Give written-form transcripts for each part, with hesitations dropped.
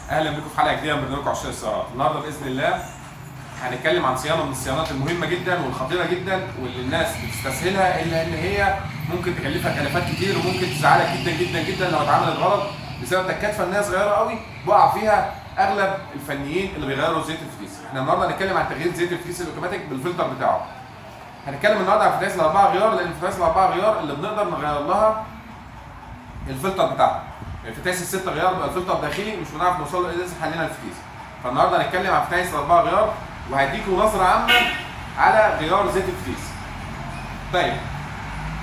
اهلا بكم في حلقة جديدة من برنامجكم عشاق السيارات. النهارده باذن الله هنتكلم عن صيانة من الصيانات المهمة جدا والخطيره جدا واللي الناس بتستسهلها، الا ان هي ممكن تكلفك الافات كتير وممكن تزعلك جدا جدا جدا لو اتعملت غلط، بسبب تكات فنية صغيرة قوي بقع فيها اغلب الفنيين اللي بيغيروا زيت الفتيس. احنا النهارده هنتكلم عن تغيير زيت الفتيس الاوتوماتيك بالفلتر بتاعه. هنتكلم النهارده عن فتيس الاربعة غيار، لان فتيس الاربعة غيار اللي بنقدر نغير لها الفلتر بتاعها. الفتيس الست غيار بيبقى الفلتر داخلي مش بنعرف نوصل له الا اذا حلينا الفتيس. فالنهارده هنتكلم عن فتيس الاربعة غيار وهديكم نظره عامة على غيار زيت الفتيس. طيب،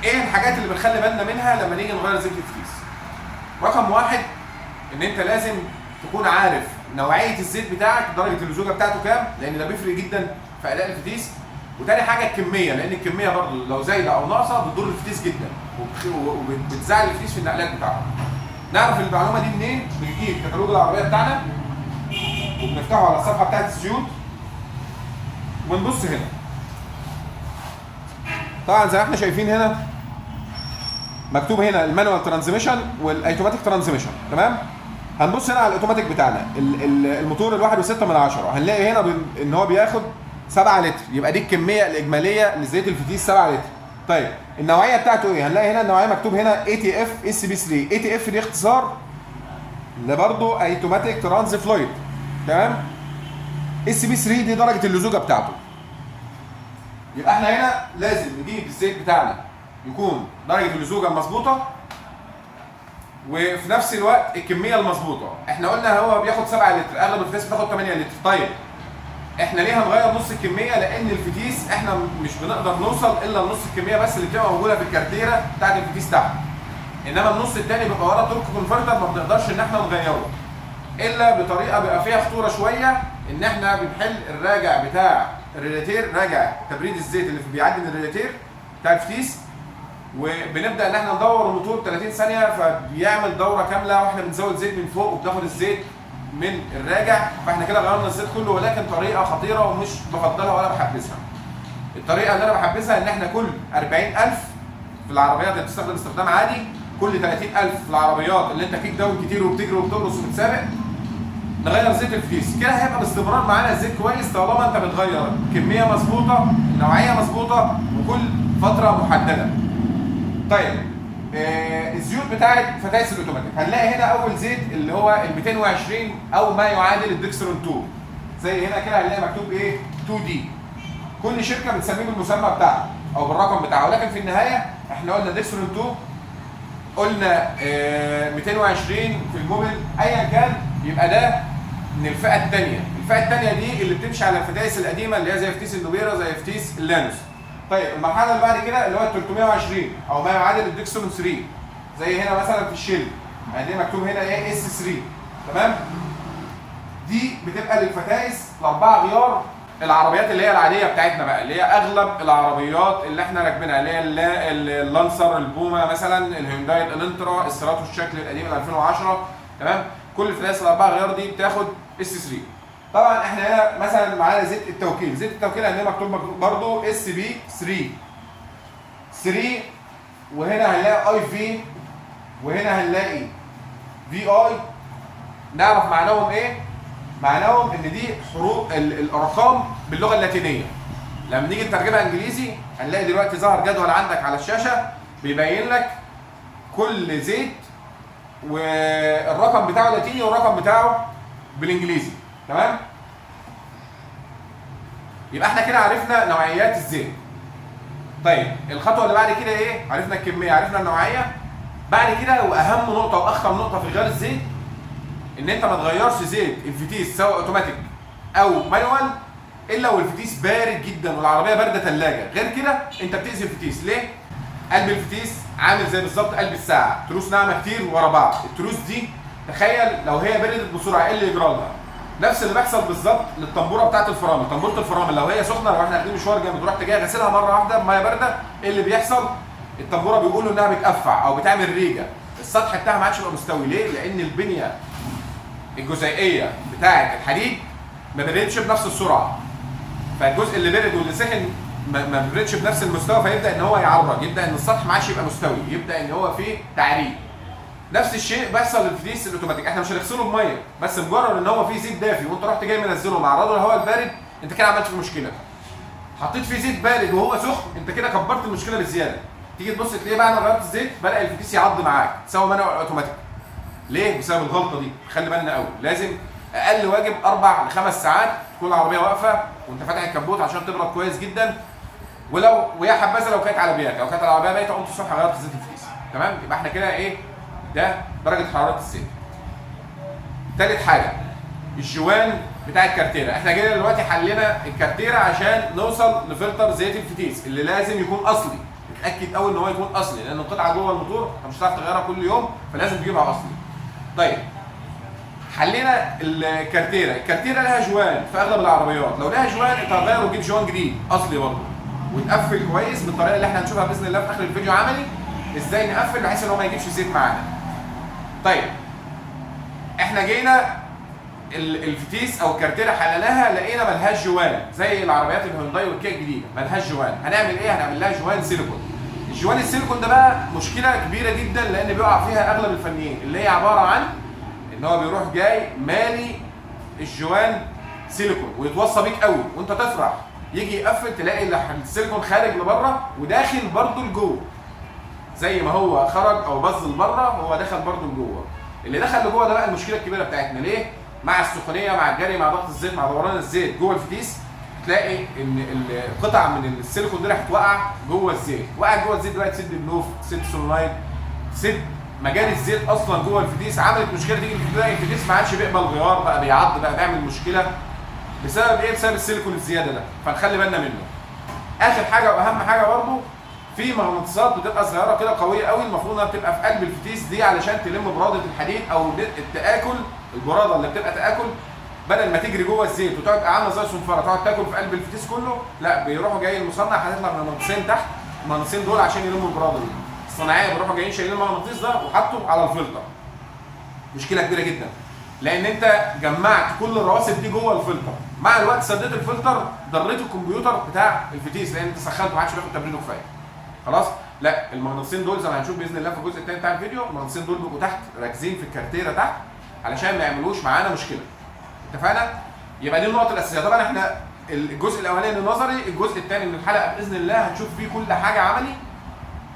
ايه الحاجات اللي بنخلي بالنا منها لما نيجي نغير زيت الفتيس؟ رقم واحد، ان انت لازم تكون عارف نوعية الزيت بتاعك، درجه اللزوجه بتاعته كام، لان ده بيفرق جدا في اداء الفتيس. وتاني حاجة الكميه، لان الكمية برضو لو زايدة او ناقصه بتضر الفتيس جدا وبتزعل الفتيس في النقلات بتاعته. نعرف المعلومة دي منين؟ بنجيب كتالوج العربية بتاعنا وبنفتحه على الصفحة بتاعت الزيوت ونبص هنا. طبعا زي ما احنا شايفين هنا مكتوب هنا ال manual transmission وال automatic transmission، تمام؟ هنبص هنا على الاوتوماتيك بتاعنا، الموتور 1.6، هنلاقي هنا ان هو بياخد 7 لتر، يبقى دي الكمية الاجمالية لزيت الفتيس 7 لتر. طيب، النوعية بتاعته ايه؟ هنلاقي هنا النوعية مكتوب هنا اي تي اف اس بي 3. اي تي اف دي اختصار لبرضه automatic trans fluid، تمام؟ SP 3 دي درجه اللزوجه بتاعته. يبقى احنا هنا لازم نجيب الزيت بتاعنا يكون درجه اللزوجه المظبوطه وفي نفس الوقت الكمية المظبوطه. احنا قلنا هو بياخد 7 لتر، اغلب الفتيس بتاخد 8 لتر. طيب، احنا ليه هنغير نص الكميه؟ لان الفتيس احنا مش بنقدر نوصل الا لنص الكمية بس اللي بتبقى موجودة في الكارتيره بتاعت الفتيس تحت، انما النص الثاني بيبقى ورا torque converter، ما بنقدرش ان احنا نغيره الا بطريقة بيبقى فيها خطورة شويه، ان احنا بنحل الراجع بتاع الريلاتير، راجع تبريد الزيت اللي بيعدي من الريلاتير بتاع الفتيس، وبنبدا ان احنا ندور الموتور 30 ثانيه، فبيعمل دوره كاملة واحنا بنزود زيت من فوق وبناخد الزيت من الراجع، فاحنا كده غيرنا الزيت كله، ولكن طريقه خطيرة ومش بفضلها ولا بحبذها. الطريقة اللي انا بحبذها ان احنا كل 40000 في العربيات اللي بتستخدم استخدام عادي، كل 30000 في العربيات اللي انت kick down كتير وبتجري وبترقص وبتسابق، نغير زيت الفتيس. كده هيبقى باستمرار معانا الزيت كويس طالما انت بتغير كمية مظبوطه، نوعية مظبوطه، وكل فترة محدده. طيب، الزيوت بتاعت فتايس الاوتوماتيك، هنلاقي هنا اول زيت اللي هو ال 220 او ما يعادل الدكسرون 2، زي هنا كده هنلاقي مكتوب ايه؟ 2 D. كل شركة بتسميه بالمسمى بتاعها او بالرقم بتاعها، ولكن في النهاية احنا قلنا دكسرون 2، قلنا 220 في الموبل، ايا كان، يبقى ده من الفئة الثانية. الفئة الثانية دي اللي بتمشي على الفتايس القديمة اللي هي زي فتيس النوبيرا، زي فتيس اللانوس. طيب، المرحلة اللي بعد كده اللي هو ال 320 او ما يعادل الدكسون 3، زي هنا مثلا في الشيل يعني مكتوب هنا ايه؟ S 3، تمام؟ دي بتبقى للفتايس الاربعة غيار، العربيات اللي هي العادية بتاعتنا بقى، اللي هي اغلب العربيات اللي احنا راكبينها، اللي هي اللانسر، البوما مثلا، الهيونداي الانترا، السيراتو الشكل القديم 2010، تمام؟ كل الفتايس الاربعة غيار دي بتاخد S 3. طبعا احنا هنا مثلا معانا زيت التوكيل، زيت التوكيل عندنا مكتوب برضو SP 3 3، وهنا هنلاقي IV وهنا هنلاقي VI. نعرف معناهم ايه؟ معناهم ان دي حروف الارقام باللغة اللاتينيه. لما نيجي نترجمها انجليزي هنلاقي دلوقتي ظهر جدول عندك على الشاشة بيبين لك كل زيت والرقم بتاعه لاتيني والرقم بتاعه بالانجليزي، تمام؟ يبقى احنا كده عرفنا نوعيات الزيت. طيب، الخطوة اللي بعد كده ايه؟ عرفنا الكميه، عرفنا النوعيه. بعد كده واهم نقطة واخطر نقطة في غيار الزيت، ان انت ما تغيرش زيت الفتيس سواء اوتوماتيك او manual الا والفتيس بارد جدا والعربية باردة ثلاجه. غير كده انت بتاذي الفتيس. ليه؟ قلب الفتيس عامل زي بالظبط قلب الساعه، تروس ناعمة كتير ورا بعض. التروس دي تخيل لو هي بردت بسرعة ايه اللي يجرى لها؟ نفس اللي بيحصل بالظبط للطنبوره بتاعت الفرامل. طنبوره الفرامل لو هي سخنه، لو احنا واخدين مشوار جامد ورحت جاي غسلها مرة واحدة بميه باردة، ايه اللي بيحصل؟ الطنبوره بيقولوا انها بتقفع او بتعمل ريجه، السطح بتاعها ما عادش بيبقى مستوي. ليه؟ لان البنية الجزيئيه بتاعه الحديد ما بردتش بنفس السرعه، فالجزء اللي برد واللي سخن ما بردش بنفس المستوى، فيبدا ان هو يعرج، يبدا ان السطح ما عادش يبقى مستوي، يبدا ان هو فيه تعريج. نفس الشيء بيحصل للفتيس الاوتوماتيك، احنا مش هنغسله بميه، بس مجرد ان هو فيه زيت دافي وانت رحت جاي منزله معرضه للهواء البارد، انت كده عملت فيه مشكلة. حطيت فيه زيت بارد وهو سخن، انت كده كبرت المشكلة بزيادة. تيجي تبص تلاقيه بعد ما غيرت الزيت بدا الفتيس يعض معاك، سواء manual اوتوماتيك. ليه؟ بسبب الغلطة دي. خلي بالنا قوي، لازم اقل واجب 4 ل 5 ساعات تكون العربية واقفة وانت فاتح الكبوت عشان تبرد كويس جدا. ولو ويا حبذا لو كانت على بيات، لو كانت العربية بايته قمت الصبح غيرت زيت الفتيس. تمام؟ يبقى احنا كده ايه؟ ده درجه حرارة الزيت. تالت حاجة الجوان بتاع الكارتيرا. احنا جينا دلوقتي حلينا الكارتيرا عشان نوصل لفلتر زيت الفتيس اللي لازم يكون اصلي. اتاكد قوي ان هو يكون اصلي، لان القطعة جوه الموتور مش هتعرف تغيرها كل يوم، فلازم تجيبها اصلي. طيب حلينا الكارتيرا. الكارتيرا لها جوان في اغلب العربيات، لو لها جوان انت هتغير وتجيب جوان جديد اصلي برضه، وتقفل كويس بالطريقة اللي احنا هنشوفها باذن الله في اخر الفيديو عملي ازاي نقفل بحيث ان هو ما يجيبش زيت معانا. طيب احنا جينا الفتيس او الكارتيرا حللناها، لقينا ملهاش جوان زي العربيات الهونداي والكيا الجديدة ملهاش جوان. هنعمل ايه؟ هنعمل لها جوان سيليكون. الجوان السيليكون ده بقى مشكلة كبيرة جدا، لان بيقع فيها اغلب الفنيين، اللي هي عبارة عن ان هو بيروح جاي مالي الجوان سيليكون ويتوصى بيك قوي وانت تفرح، يجي يقفل تلاقي السيليكون خارج لبره وداخل برده لجوه، زي ما هو خرج او بز لبره هو دخل برده لجوه. اللي دخل لجوه ده بقى المشكلة الكبيرة بتاعتنا. ليه؟ مع السخونيه، مع الجري، مع ضغط الزيت، مع دوران الزيت جوه الفتيس، تلاقي ان القطع من السيليكون دي راح توقع جوه الزيت. وقعت جوه الزيت دلوقتي تسد بلوف، تسد solenoid، تسد مجاري الزيت اصلا جوه الفتيس، عملت مشكلة. تيجي تلاقي الفتيس ما عادش بيقبل غيار، بقى بيعض، بقى بيعمل مشكلة. بسبب ايه؟ بسبب السيليكون الزيادة ده، فنخلي بالنا منه. اخر حاجة واهم حاجة برضو، في مغناطيسات بتبقى صغيرة كده قوية قوي، المفروض انها بتبقى في قلب الفتيس دي علشان تلم براده الحديد او التاكل، البراده اللي بتبقى تاكل بدل ما تجري جوه الزيت وتقعد عامله زي الصنفره تقعد تاكل في قلب الفتيس كله، لا بيروحوا جاي المصنع هتطلع مغناطيسين تحت، المغناطيسين دول عشان يلموا البراده دي. الصناعية بيروحوا جايين شايلين المغناطيس ده وحطه على الفلتر. مشكلة كبيرة جدا، لان انت جمعت كل الرواسب دي جوه الفلتر، مع الوقت سديت الفلتر، ضريت الكمبيوتر بتاع الفتيس لان انت سخنته ما عادش بياخد تبريده كفاية. خلاص؟ لا المغناطيسين دول زي ما هنشوف باذن الله في الجزء الثاني بتاع الفيديو، المغناطيسين دول بيبقوا تحت راكزين في الكارتيره تحت علشان ما يعملوش معانا مشكلة. اتفقنا؟ يبقى دي النقطة الاساسية. طبعا احنا الجزء الاولاني نظري، الجزء الثاني من الحلقة باذن الله هنشوف فيه كل حاجة عملي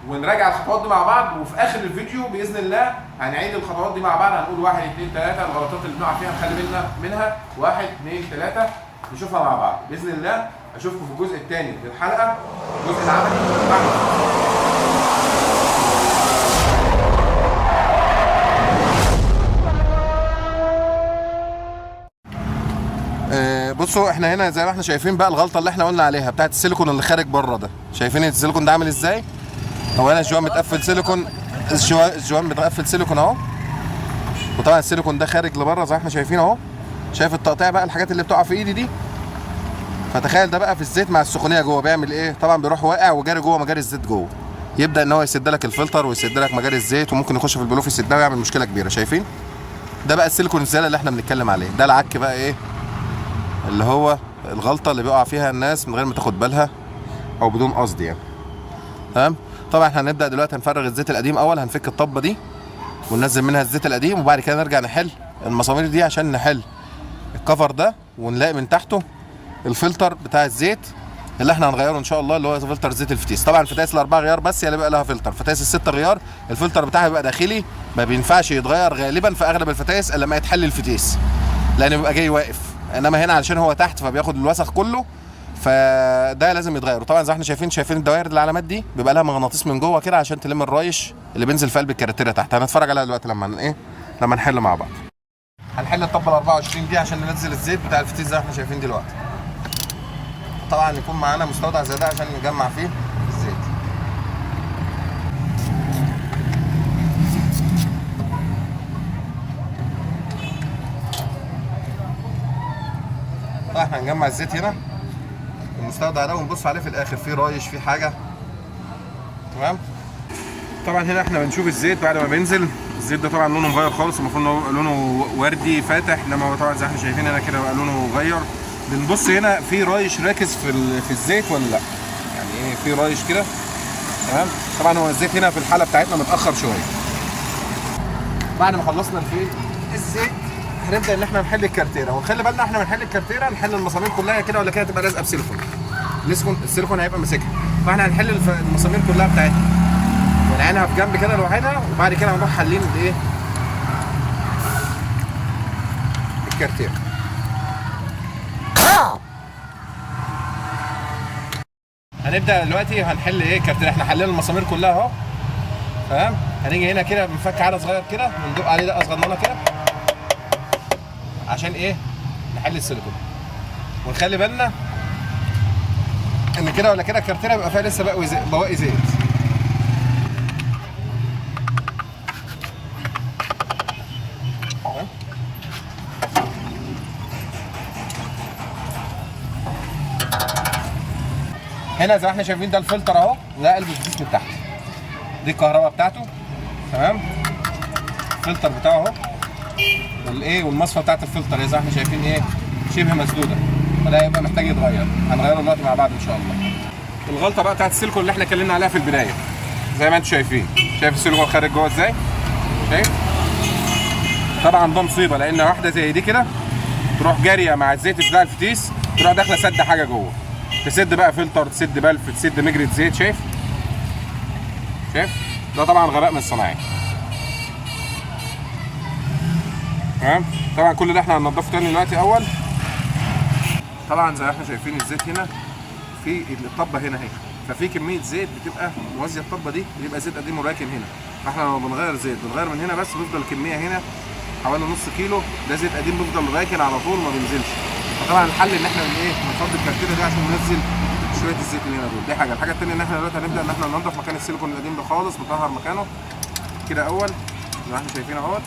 ونراجع الخطوات دي مع بعض، وفي اخر الفيديو باذن الله هنعيد الخطوات دي مع بعض، هنقول 1 2 3 الغلطات اللي بنقع فيها نخلي بالنا منها، 1 2 3 نشوفها مع بعض باذن الله. اشوفكم في الجزء الثاني للحلقة، الجزء العملي بعد. بصوا احنا هنا زي ما احنا شايفين بقى الغلطة اللي احنا قلنا عليها بتاعت السيليكون اللي خارج بره ده. شايفين السيليكون ده عامل ازاي؟ هو هنا الجوان متقفل سيليكون، الجوان متقفل سيليكون اهو، وطبعا السيليكون ده خارج لبره زي ما احنا شايفين اهو. شايف التقطيع بقى، الحاجات اللي بتقع في ايدي دي؟ فتخيل ده بقى في الزيت مع السخونيه جوه بيعمل ايه؟ طبعا بيروح واقع وجاري جوه مجاري الزيت جوه، يبدا ان هو يسد لك الفلتر ويسد لك مجاري الزيت، وممكن يخش في البلوف يسدها ويعمل مشكلة كبيرة. شايفين؟ ده بقى السيليكون الزيادة اللي احنا بنتكلم عليه، ده العك بقى ايه اللي هو الغلطة اللي بيقع فيها الناس من غير ما تاخد بالها او بدون قصد يعني. تمام؟ طبعا احنا هنبدا دلوقتي هنفرغ الزيت القديم اول، هنفك الطبه دي وننزل منها الزيت القديم، وبعد كده نرجع نحل المسامير دي عشان نحل الكفر ده ونلاقي من تحته الفلتر بتاع الزيت اللي احنا هنغيره ان شاء الله، اللي هو فلتر زيت الفتيس. طبعا الفتيس الاربعة غيار بس هي اللي بيبقى لها فلتر، فتيس الستة غيار الفلتر بتاعها بيبقى داخلي، ما بينفعش يتغير غالبا في اغلب الفتايس الا لما يتحل الفتيس، لان بيبقى جاي واقف. انما هنا علشان هو تحت فبياخد الوسخ كله، فده لازم يتغير. وطبعا زي ما احنا شايفين الدوائر العلامات دي بيبقى لها مغناطيس من جوه كده عشان تلم الرايش اللي بينزل في قلب الكارتيره تحت. هنتفرج عليها دلوقتي لما ايه، لما نحل مع بعض. هنحل الطبه ال 24 دي عشان ننزل الزيت بتاع الفتيس زي ما احنا شايفين دلوقتي. طبعا يكون معانا مستودع زي ده عشان نجمع فيه الزيت. طيب احنا هنجمع الزيت هنا المستودع ده ونبص عليه في الاخر فيه رايش فيه حاجة. تمام. طبعا هنا احنا بنشوف الزيت بعد ما بينزل. الزيت ده طبعا لونه مغير خالص، المفروض ان هو لونه وردي فاتح، انما هو طبعا زي ما احنا شايفين هنا كده بقى لونه غير. بنبص هنا في رايش راكز في الزيت ولا لا، يعني ايه في رايش كده. تمام. طبعا هو الزيت هنا في الحالة بتاعتنا متاخر شوية. بعد ما خلصنا الزيت هنبدا ان احنا نحل الكارتيره، ونخلي بالنا احنا بنحل الكارتيره نحل المسامير كلها كده ولا كده تبقى لازقه بسيليكون. السيليكون هيبقى ماسكها، فاحنا هنحل المسامير كلها بتاعتها ونعينها في جنب كده لوحدها، وبعد كده هنروح حالين الايه؟ الكارتيره. هنبدا دلوقتي هنحل ايه الكارتيره. احنا حلينا المسامير كلها اهو، تمام. هنيجي هنا كده بنفك عدد صغير كده، بندق عليه دقه صغننه كده عشان ايه؟ نحل السيليكون. ونخلي بالنا ان كده ولا كده الكارتيره بيبقى فيها لسه بواقي زيت. تمام. هنا زي ما احنا شايفين ده الفلتر اهو، ده قلب الفتيس من تحت، دي الكهرباء بتاعته، تمام. الفلتر بتاعه اهو، والايه والمصفى بتاعت الفلتر زي ما احنا شايفين ايه شبه مسدودة، فده هيبقى محتاج يتغير، هنغيره دلوقتي مع بعض ان شاء الله. الغلطة بقى بتاعت السيليكون اللي احنا اتكلمنا عليها في البداية، زي ما انتم شايفين، شايف السيليكون خارج جوه ازاي؟ شايف؟ طبعا ده مصيبة، لان واحدة زي دي كده تروح جارية مع الزيت بتاع الفتيس، تروح داخله سد حاجة جوه، تسد بقى فلتر، تسد بلف، تسد مجرة زيت. شايف؟ شايف؟ ده طبعا غباء من الصناعي. تمام؟ طبعا كل ده احنا هننضفه تاني دلوقتي اول. طبعا زي ما احنا شايفين الزيت هنا في الطبه هنا اهي، ففي كمية زيت بتبقى موازية الطبه دي، بيبقى زيت قديم وراكن هنا، فاحنا لما بنغير زيت بنغير من هنا بس، بيفضل كمية هنا حوالي نص كيلو، ده زيت قديم بيفضل راكن على طول ما بينزلش. فطبعا الحل ان احنا ايه نفضي الكارتيره دي عشان ننزل شوية الزيت اللي هنا دول، دي حاجة. الحاجة الثانية ان احنا دلوقتي هنبدا ان احنا ننضف مكان السيليكون القديم ده خالص، نطهر مكانه كده اول زي ما احنا شايفين اهوت.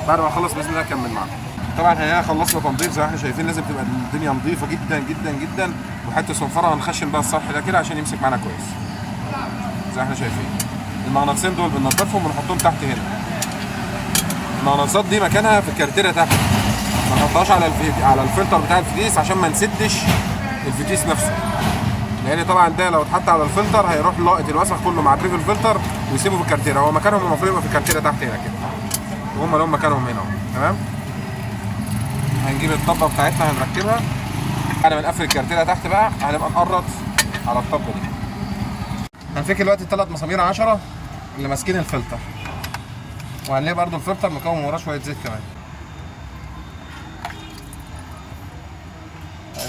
بعد ما نخلص باذن الله نكمل معاكم. طبعا احنا خلصنا تنظيف زي ما احنا شايفين، لازم تبقى الدنيا نظيفة جدا جدا جدا، وحتة صنفره هنخشن بقى السطح ده كده عشان يمسك معانا كويس. زي ما احنا شايفين المغناطيسين دول بننضفهم ونحطهم تحت هنا. المغناطيسات دي مكانها في الكارتيره تحت، ما نحطهاش على على الفلتر بتاع الفتيس عشان ما نسدش الفتيس نفسه، لان طبعا ده لو اتحط على الفلتر هيروح لاقط الوسخ كله مع في الفلتر ويسيبه في الكارتيره. هو مكانهم المفروض يبقى في الكارتيره تحت هنا كده، وهم لهم مكانهم هنا اهو. تمام. هنجيب الطبه بتاعتنا هنركبها. بعد ما نقفل الكارتيره تحت بقى هنبقى نقرط على الطبه دي. هنفك دلوقتي الثلاث مسامير 10 اللي ماسكين الفلتر، وهنلاقي برده الفلتر مكون وراه شوية زيت كمان.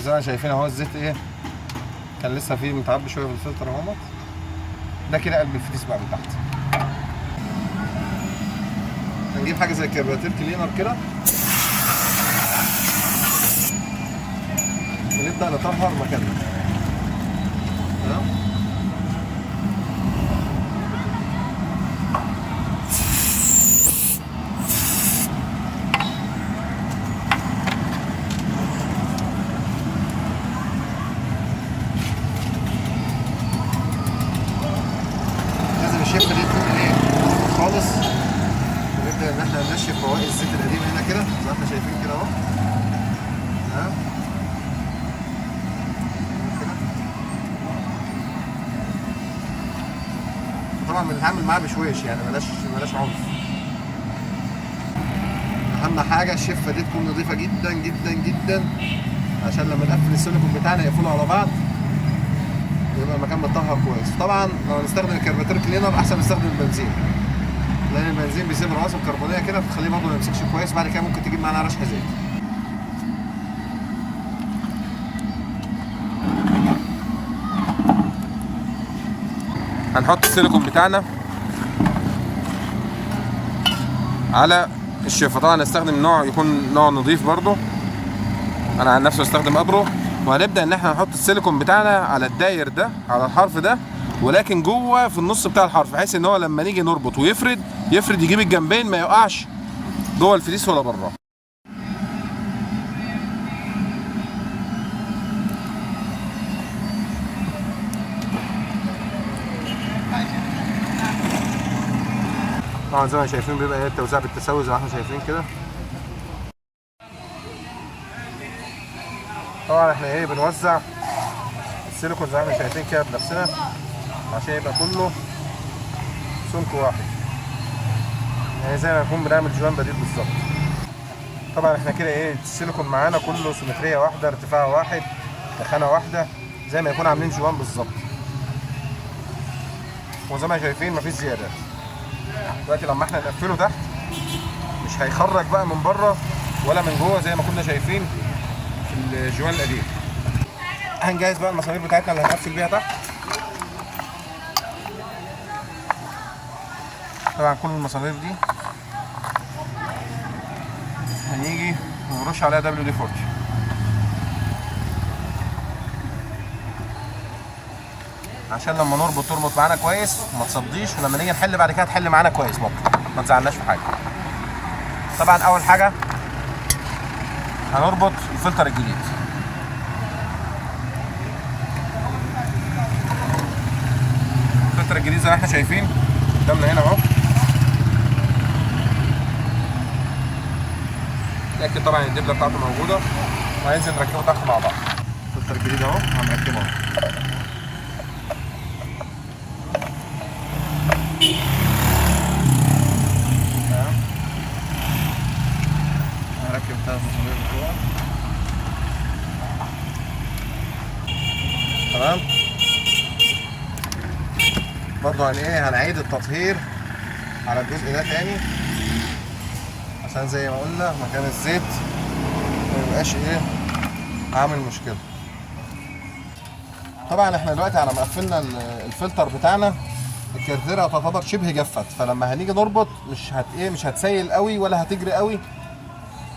زي ما شايفين اهو الزيت ايه كان لسه فيه متعبي شوية في الفلتر اهوت. ده كده قلب الفتيس بقى من تحت. هنجيب حاجة زي الكربوراتير cleaner كده ونبدا نطهر مكاننا. تمام. لازم الشفه دي تكون ايه خالص، ونبدا ان احنا ننشف بواقي الزيت القديم هنا كده زي ما احنا شايفين كده اهو. تمام. طبعا بنتعامل معاه بشويش يعني، بلاش عنف. اهم حاجة الشفه دي تكون نظيفة جدا جدا جدا، عشان لما نقفل السيليكون بتاعنا يقفلوا على بعض ويبقى المكان متطهر كويس. طبعا لو هنستخدم الكربوراتير cleaner احسن نستخدم البنزين، لان البنزين بيسيب رواسب كربونيه كده بتخليه برضه ما يمسكش كويس، بعد كده ممكن تجيب معانا رشح زيت. هنحط السيليكون بتاعنا على الشفه. طبعا نستخدم نوع يكون نوع نظيف برضه، انا عن نفسي بستخدم ابرو. وهنبدا ان احنا نحط السيليكون بتاعنا على الداير ده، على الحرف ده، ولكن جوه في النص بتاع الحرف، بحيث ان هو لما نيجي نربط ويفرد يفرد يجيب الجنبين، ما يقعش جوه الفتيس ولا بره. طبعا زي ما شايفين بيبقى ايه التوزيع بالتساوي زي ما احنا شايفين كده. طبعا احنا ايه بنوزع السيليكون زي ما احنا شايفين كده بنفسنا عشان يبقى كله سمك واحد. يعني زي ما نكون بنعمل جوان بديل بالظبط. طبعا احنا كده ايه السيليكون معانا كله سيمتريه واحدة، ارتفاع واحد، تخانه واحدة، زي ما يكون عاملين جوان بالظبط. وزي ما شايفين مفيش زيادة. دلوقتي لما احنا نقفله تحت مش هيخرج بقى من بره ولا من جوه زي ما كنا شايفين في الجوان القديم. هنجهز بقى المسامير بتاعتنا اللي هنقفل بيها تحت. طبعا كل المسامير دي هنيجي ونرش عليها WD-40. عشان لما نربط تربط معانا كويس وما تصديش، ولما نيجي نحل بعد كده تحل معانا كويس برضه، ما تزعلناش في حاجة. طبعا اول حاجة هنربط الفلتر الجديد. الفلتر الجديد زي ما احنا شايفين قدامنا هنا اهو. نتأكد طبعا الدبله بتاعته موجودة، وهننزل نركبه تحت مع بعض. الفلتر الجديد اهو هنركبه اهو. تمام، هنركب 3 مسامير بتوعه. تمام، برضه هنعيد التطهير على الجزء ده تاني، عشان زي ما قلنا مكان الزيت ما يبقاش ايه عامل مشكلة. طبعا احنا دلوقتي على ما قفلنا الفلتر بتاعنا الكارتيره تعتبر شبه جفت، فلما هنيجي نربط مش هت ايه مش هتسيل قوي ولا هتجري قوي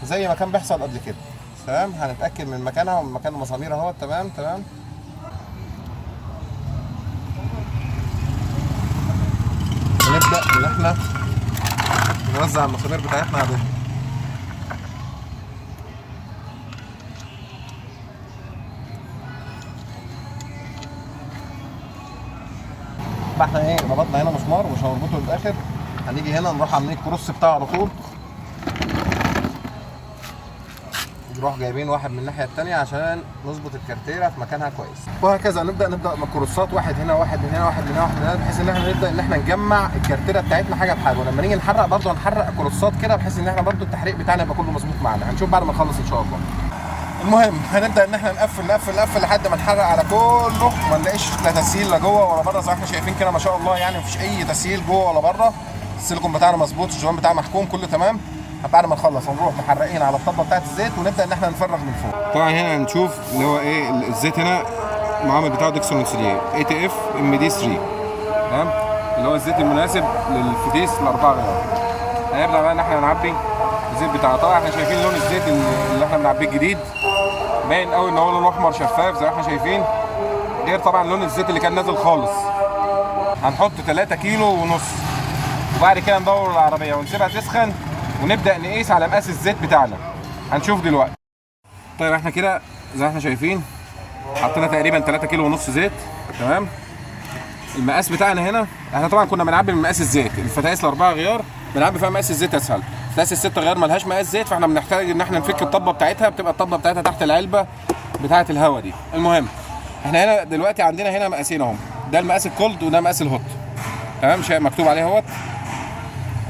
زي ما كان بيحصل قبل كده. تمام، هنتاكد من مكانها ومن مكان المسامير اهو. تمام تمام. نبدا ان احنا نوزع المسامير بتاعتنا عليها. احنا ايه ربطنا هنا مسمار ومش هنربطه للاخر، هنيجي هنا نروح عاملين الكروس بتاعه على طول، نروح جايبين واحد من الناحية الثانية عشان نظبط الكارتيره في مكانها كويس، وهكذا. نبدا من الكروسات، واحد هنا واحد من هنا واحد من هنا واحد من هنا، بحيث ان احنا نبدا ان احنا نجمع الكارتيره بتاعتنا حاجة بحاجة. ولما نيجي نحرق برضه هنحرق كروسات كده، بحيث ان احنا برضه التحريق بتاعنا يبقى كله مظبوط معانا. هنشوف بعد ما نخلص ان شاء الله. المهم هنبدا ان احنا نقفل نقفل نقفل لحد ما نحرق على كله، ما نلاقيش لا تسييل لا جوه ولا بره زي ما احنا شايفين كده ما شاء الله، يعني مفيش اي تسييل جوه ولا بره. السيليكون بتاعنا مظبوط، الجوان بتاعنا محكوم، كله تمام. بعد ما نخلص هنروح محرقين على الطبه بتاعت الزيت ونبدا ان احنا نفرغ من فوق. طبعا هنا هنشوف اللي هو ايه الزيت هنا المعامل بتاعه ديكسون 3 ATF MD 3، تمام، اللي هو الزيت المناسب للفتيس الاربعة غيار. هنبدا بقى ان احنا نعبي الزيت بتاعنا. طبعا احنا شايفين لون الزيت اللي احنا بنعبيه الجديد باين قوي ان هو لون احمر شفاف زي ما احنا شايفين، غير طبعا لون الزيت اللي كان نازل خالص. هنحط 3.5 كيلو، وبعد كده ندور العربية ونسيبها تسخن ونبدا نقيس على مقاس الزيت بتاعنا. هنشوف دلوقتي. طيب احنا كده زي ما احنا شايفين حطينا تقريبا 3.5 كيلو زيت. تمام، المقاس بتاعنا هنا احنا طبعا كنا بنعبي من مقاس الزيت، الفتايس الاربعة غيار بنعبي فيها مقاس الزيت اسهل. فتايس الست غيار ملهاش مقاس زيت، فاحنا بنحتاج ان احنا نفك الطبه بتاعتها، بتبقى الطبه بتاعتها تحت العلبة بتاعه الهواء دي. المهم احنا هنا دلوقتي عندنا هنا مقاسين اهم، ده المقاس ال cold وده مقاس ال hot. تمام، مكتوب عليه اهوت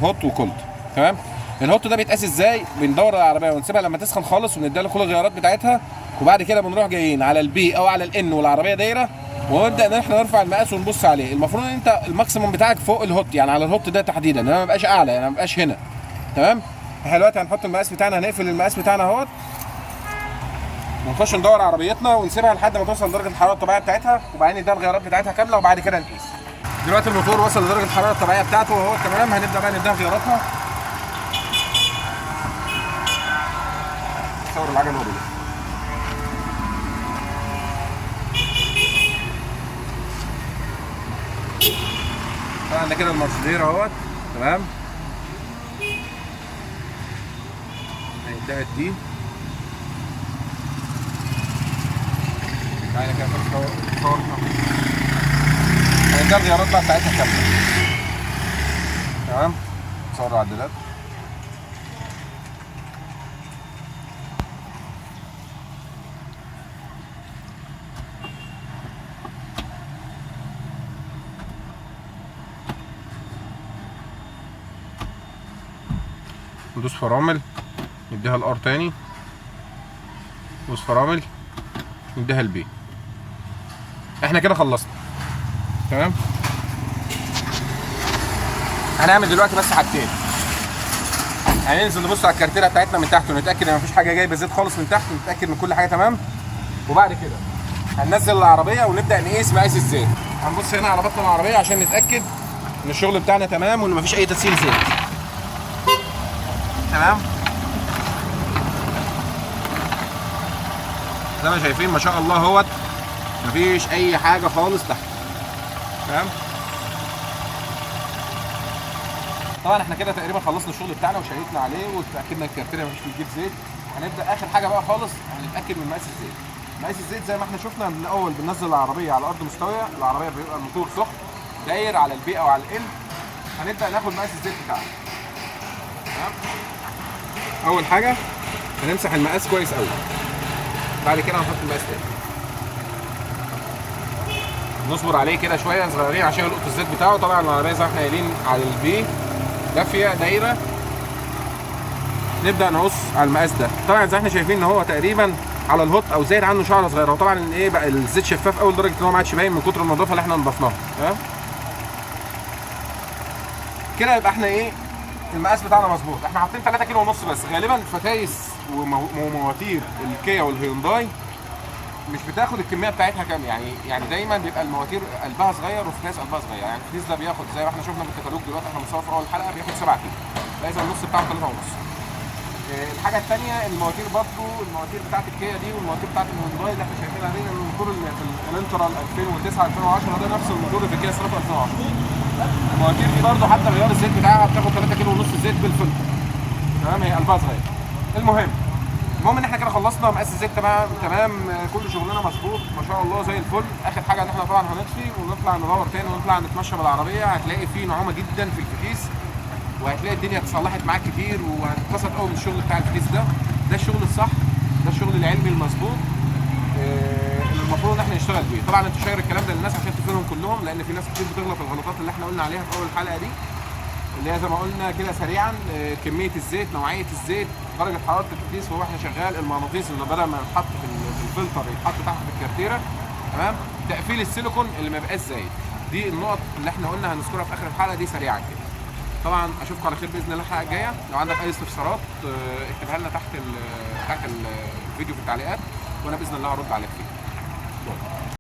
hot و cold. تمام، ال hot ده بيتقاس ازاي؟ بندور العربية ونسيبها لما تسخن خالص ونديها له كل الغيارات بتاعتها، وبعد كده بنروح جايين على ال P او على ال N والعربية دايرة، ونبدا ان احنا نرفع المقاس ونبص عليه. المفروض ان انت ال maximum بتاعك فوق ال hot، يعني على ال hot ده تحديدا، انما ما يبقاش اعلى، يعني ما يبقاش هنا. تمام، احنا دلوقتي هنحط المقاس بتاعنا، هنقفل المقاس بتاعنا اهوت، ونخش ندور عربيتنا ونسيبها لحد ما توصل لدرجة الحرارة الطبيعية بتاعتها، وبعدين نديها الغيارات بتاعتها كاملة، وبعد كده نقيس. دلوقتي الموتور وصل لدرجة الحرارة الطبيعية بتاعته وهو تمام. هنبدا بقى نديها غياراتها. صور العجل وهو بيلف. طبعا ده كده المارشدير اهوت. تمام، هنديها الدي. تعالى كده صور. هنديها الغيارات بقى بتاعتها كاملة. تمام، صور العدادات. ندوس فرامل نديها ال R تاني، ندوس فرامل نديها ال P. احنا كده خلصنا. تمام. هنعمل دلوقتي بس حاجتين، هننزل نبص على الكارتيره بتاعتنا من تحت ونتاكد ان مفيش حاجة جايبه زيت خالص من تحت، ونتاكد ان كل حاجة تمام. وبعد كده هننزل العربية ونبدا نقيس مقاس الزيت. هنبص هنا على بطن العربية عشان نتاكد ان الشغل بتاعنا تمام وان مفيش اي تسيل زيت. تمام. زي ما شايفين ما شاء الله اهوت مفيش اي حاجة خالص تحت. تمام. طبعا احنا كده تقريبا خلصنا الشغل بتاعنا وشيكنا عليه واتاكدنا الكارتيره مفيش بتجيب زيت. هنبدا اخر حاجة بقى خالص، هنتاكد من مقاس الزيت. مقاس الزيت زي ما احنا شفنا من الاول بننزل العربية على ارض مستوية، العربية بيبقى الموتور سخن داير على ال P او على ال L. هنبدا ناخد مقاس الزيت بتاعنا. تمام. اول حاجة هنمسح المقاس كويس قوي، بعد كده هنحط المقاس تاني، نصبر عليه كده شوية صغيرين عشان يلقط الزيت بتاعه. طبعا العربية زي ما احنا قايلين على ال P دافيه دايرة. نبدا نقص على المقاس ده. طبعا زي ما احنا شايفين ان هو تقريبا على ال hot او زايد عنه شعره صغيرة. وطبعا ايه بقى الزيت شفاف قوي لدرجة ان هو ما عادش باين من كتر النظافة اللي احنا نضفناها. تمام كده يبقى احنا ايه المقاس بتاعنا مظبوط. احنا حاطين 3 كيلو ونص بس. غالبا فتايس ومواتير الكيا والهيونداي مش بتاخد الكمية بتاعتها كام، يعني دايما بيبقى المواتير قلبها صغير وفتايس قلبها صغير. يعني الفتيس ده بياخد زي ما احنا شفنا في الكتالوج دلوقتي احنا بنصور في اول الحلقة بياخد 7 كيلو، فاذا النص بتاعه 3 ونص. الحاجة الثانية المواتير برضو، المواتير بتاعت الكيا دي والمواتير بتاعت الهيونداي اللي احنا شايفينها دي، الموتور اللي في الانترا 2009 2010 ده نفس الموتور اللي في الكيا سيراتو 2010. المواتير دي برضو حتى غيار الزيت بتاعها بتاخد 3 كيلو ونص زيت بالفلتر. تمام، هي قلبها صغير. المهم ان احنا كده خلصنا مقاس الزيت تمام تمام، كل شغلنا مظبوط ما شاء الله زي الفل. اخر حاجة ان احنا طبعا هنطفي ونطلع ندور تاني ونطلع نتمشى بالعربية. هتلاقي فيه نعومة جدا في الفتيس، وهتلاقي الدنيا اتصلحت معاك كتير، وهتتبسط قوي من الشغل بتاع الفتيس ده. ده الشغل الصح، ده الشغل العلمي المظبوط اللي المفروض ان احنا نشتغل بيه. طبعا انت share الكلام ده للناس عشان تفيدهم كلهم، لان في ناس كتير بتغلط الغلطات اللي احنا قلنا عليها في اول الحلقة دي، اللي هي زي ما قلنا كده سريعا كمية الزيت، نوعية الزيت، درجه حرارة الفتيس وهو احنا شغال، المغناطيس اللي بدل ما يتحط في الفلتر يتحط تحت في الكارتيره. تمام، تقفيل السيليكون اللي ما يبقاش زايد. دي النقط اللي احنا قلنا هنذكرها في اخر الحلقة دي سريعا كده. طبعا اشوفكم على خير باذن الله الحلقة الجاية. لو عندك اي استفسارات اكتبها لنا تحت الفيديو في التعليقات، وانا باذن الله هرد عليك فيه.